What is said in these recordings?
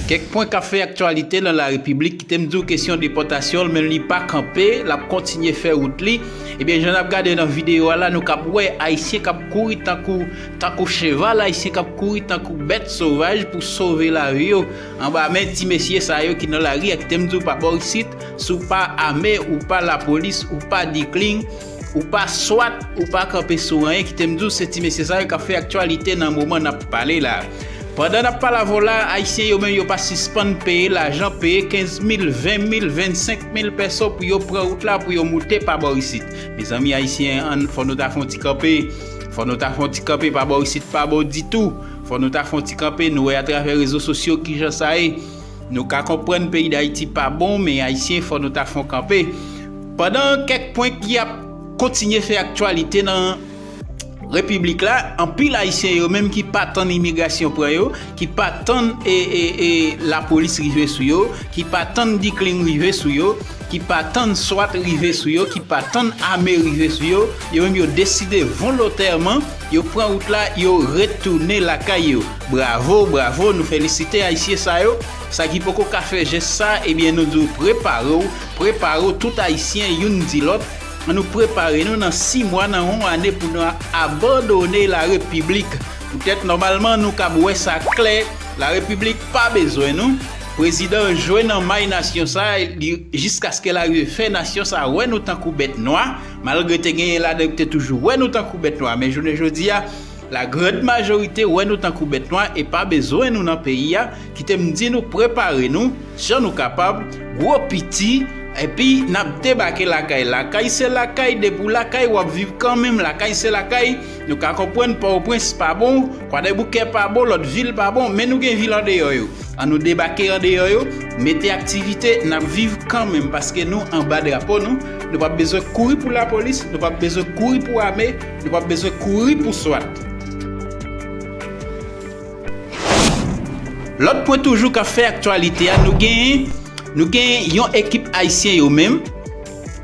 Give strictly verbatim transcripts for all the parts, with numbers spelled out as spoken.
Kèk pwen k ap fè aktyalite nan larepiblik. Kite m di w, kesyon depòtasyon l menm li pa kanpe, l ap kontinye fè wout li. Ebyen, jan n ap gade nan videyo a la, nou k ap wè Ayisyen k ap kouri tankou, tankou cheval, Ayisyen k ap kouri tankou bèt sovaj pou sove lavi yo anba men ti mesye sa yo ki nan lari a. Kite m di w, pa bò isit, si w pa ame, ou pa lapolis, ou pa dikling, ou pa swat, ou pa kanpe sou anyen. Kite m di w, se ti mesye sa yo k ap fè aktyalite nan moman n ap pale la. Pandan n ap pale avè w la, Ayisyen yo menm yo pa sispann peye lajan, peye kenz mil, ven mil, vennsenk mil pèso pou yo pran wout la, pou yo moute pa bò isit. Mezanmi, Ayisyen, ann, fò nou ta fè yon ti kanpe. Fò nou ta fè yon ti kanpe pa bò isit, pa bon ditou. Fò nou ta fè yon ti kanpe, nou wè atravè rezo sosyo kijan sa ye. Nou ka konprann peyi Dayiti pa bon, men Ayisyen, fò nou ta fè yon kanpe. Pandan kèk pwen ki ap kontinye fè aktyalite nan repiblik la, anpil Ayisyen yo menm ki pa tann imigrasyon pran yo, ki pa tann e, e, e, lapolis rive sou yo, ki pa tann dikling rive sou yo, ki pa tann swat rive sou yo, ki pa tann ame rive sou yo, yo menm yo deside volontèman, yo pran wout la, yo retounen lakay yo. Bravo, bravo, nou felisite Ayisyen sa yo. Sa ki poko ka fè jès sa, ebyen, nou di w prepare w, prepare w, tout Ayisyen youn di lòt, ann nou prepare nou nan sis mwa, nan yon ane pou nou a-, abandone larepiblik. Poutèt nòmalman nou kab wè sa klè, larepiblik pa bezwen nou. Prezidan jwe nan may nasyon sa, li, jiskaske l arive fè nasyon sa wè nou tankou bèt nwa, malgre te genyen ladan yo ki te toujou wè nou tankou bèt nwa, men jounen jodi a, la grande majorité wè nou tankou bèt nwa e pa bezwen nou nan peyi a. Kite m di nou, prepare nou, jan nou kapab, gwo piti, epi n ap debake lakay. Lakay se lakay, depi w lakay, w ap viv kanmenm, lakay se lakay. Nou ka konprann Pòtoprens pa bon, Kwadèboukè pa bon, lòt vil pa bon, men nou gen vil andeyò yo. Ann nou debake andeyò yo, mete aktivite, n ap viv kanmenm, paske nou anba drapo nou, nou p ap bezwen kouri pou lapolis, nou p ap bezwen kouri pou ame, nou p ap bezwen kouri pou swat. Lòt pwen toujou k ap fè aktyalite a, nou genyen, nou genyen yon ekip Ayisyen yo menm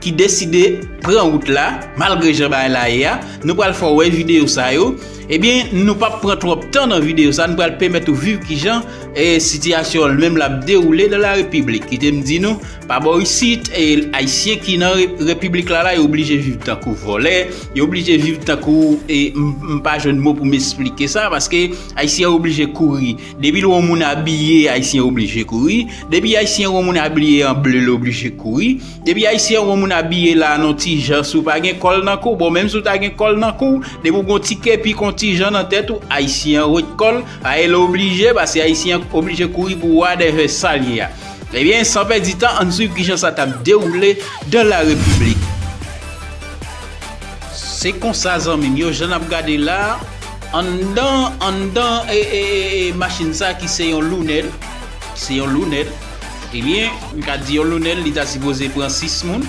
ki deside pran wout la, malgre jan bagay la ye a. Nou pral fè w wè videyo sa yo. Ebyen, nou p ap pran twòp tan nan videyo sa, nou pral pèmèt ou viv kijan, e, sitiyasyon an menm l ap dewoule nan larepiblik. Kite m di nou, pa bò isit, e, Ayisyen ki nan re-, repiblik la la, yo oblije viv tankou vòlè, yo oblije viv tankou, e, m, m pa jwenn mo pou m esplike sa, paske Ayisyen oblije kouri. Depi l wè yon moun abiye, Ayisyen oblije kouri. Depi Ayisyen wè yon moun abiye an ble, l oblije kouri. Depi Ayisyen wè yon moun abiye la nan ti jan, si w pa gen kòl nan kou, bon, menm si w ta gen kòl nan kou, depi w gen yon ti kepi k yon ti jan nan tèt ou, Ayisyen an ret kòl, a, e l oblije, paske Ayisyen oblije kouri pou wadèvè sa l ye a. Ebyen, san pèdi tan, ann swiv kijan sa t ap dewoule dans la République. Se konsa, zanmi m yo, jan n ap gade la, anndan, anndan, e, e, e, e, machin sa ki se yon Lounel, se yon Lounel, ebyen, m ka di yon Lounel, li ta sipoze pran sis moun,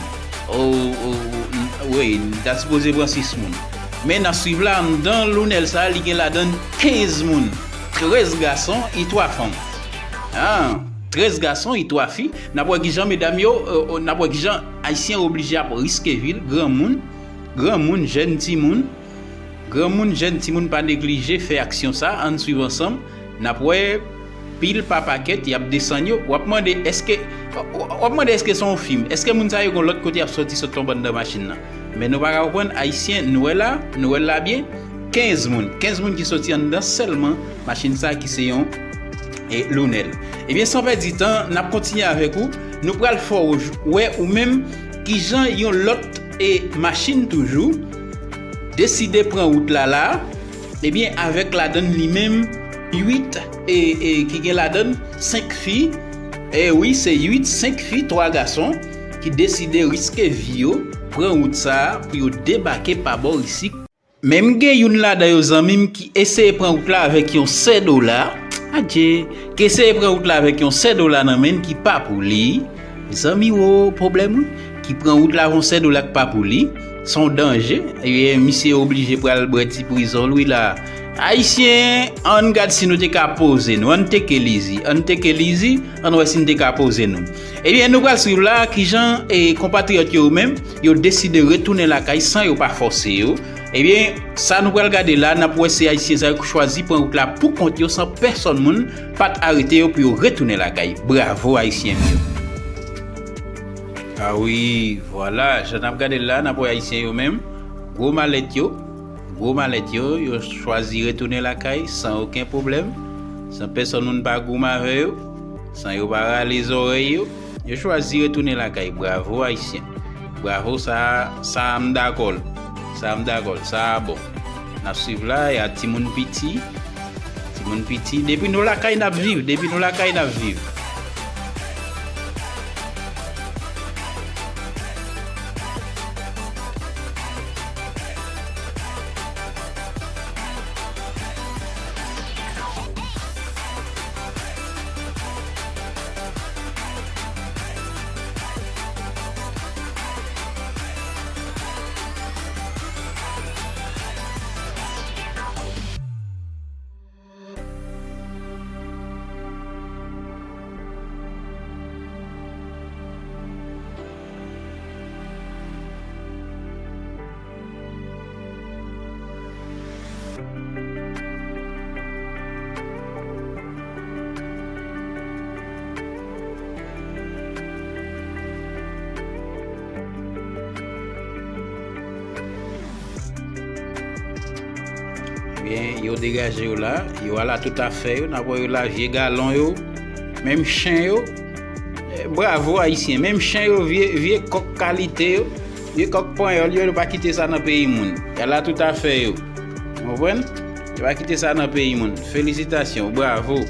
o, o, o, wi, li ta sipoze pran sis moun. Men n ap swiv la, anndan Lounel sa, li gen ladann kenz moun, trèz gason e twa fanm. A, trèz gason e twa fi. N ap wè kijan medam yo, e, e, n ap wè kijan Ayisyen oblije ap riske vi l, granmoun, granmoun, jèn timoun, granmoun, jèn timoun, pa neglije fè aksyon sa, ann swiv ansanm. N ap wè pil pa pakèt, y ap desann yo. W ap mande, èske, w ap mande, èske se yon fim? Èske moun sa yo gon lòt kote y ap sòti sot tonbe anndan machin nan? Men nou pa ka konprann, Ayisyen, nou wè la, nou wè l la byen, kenz moun, kenz moun ki soti anndan sèlman machin sa ki se yon, e, Lounel. Ebyen, san pèdi tan, n ap kontinye avèk ou. Nou pral fè w j-, wè ou menm kijan yon lòt, e, machin toujou deside pran wout la la, ebyen, avèk ladann li menm uit, e, e, ki gen ladann senk fi, e wi, se uit, senk fi, twa gason, ki deside riske vi yo, pran wout sa a pou yo debake pa bò isit. Men m gen youn ladan yo, zanmi m, ki eseye pran wout la avèk yon sèl dola. Adje, ki eseye pran wout la avèk yon sèl dola nan men l ki pa pou li. Zanmi wo, pwoblèm wi. Ki pran wout la avèk yon sèl dola ki pa pou li. Se yon danje. E misye oblije pral bwè ti prizon l wi la. Ayisyen, ann gad si nou te ka poze nou. Ann take it easy. Ann take it easy. Ann wè si n te ka poze nou. Ebyen, nou pral swiv la kijan, e, konpatriyòt yo menm, yo deside retounen lakay san yo pa fòse yo. Ebyen, sa nou pral gade la, n ap wè se Ayisyen sa yo ki chwazi pran wout la pou kont yo san pèsòn moun pa t arete yo pou yo retounen lakay. Bravo Ayisyen m yo. A wi, vwala, jan n ap gade l la, n ap wè Ayisyen yo menm, gwo malèt yo, gwo malèt yo, yo chwazi retounen lakay san okenn pwoblèm, san pèsòn moun pa goumen avè yo, san yo pa rale zòrèy yo, yo chwazi retounen lakay. Bravo Ayisyen. Bravo, sa, sa a m dakò l. Sa a m dakò l. Sa a bon. N ap swiv la, y a timoun piti. Timoun piti. Depi nou lakay, n ap viv. Depi nou lakay, n ap viv. Ebyen, yo degaje yo la, yo ala tout afè yo, n ap wè yo la, vye galon yo, menm chen yo. Eh, bravo Ayisyen, menm chen yo, vye, vye kòk kalite yo, vye kòk panyòl yo, yo pa kite sa nan peyi moun. Y ala tout afè yo. Ou konprann? Yo pa kite sa nan peyi moun. Felisitasyon, bravo.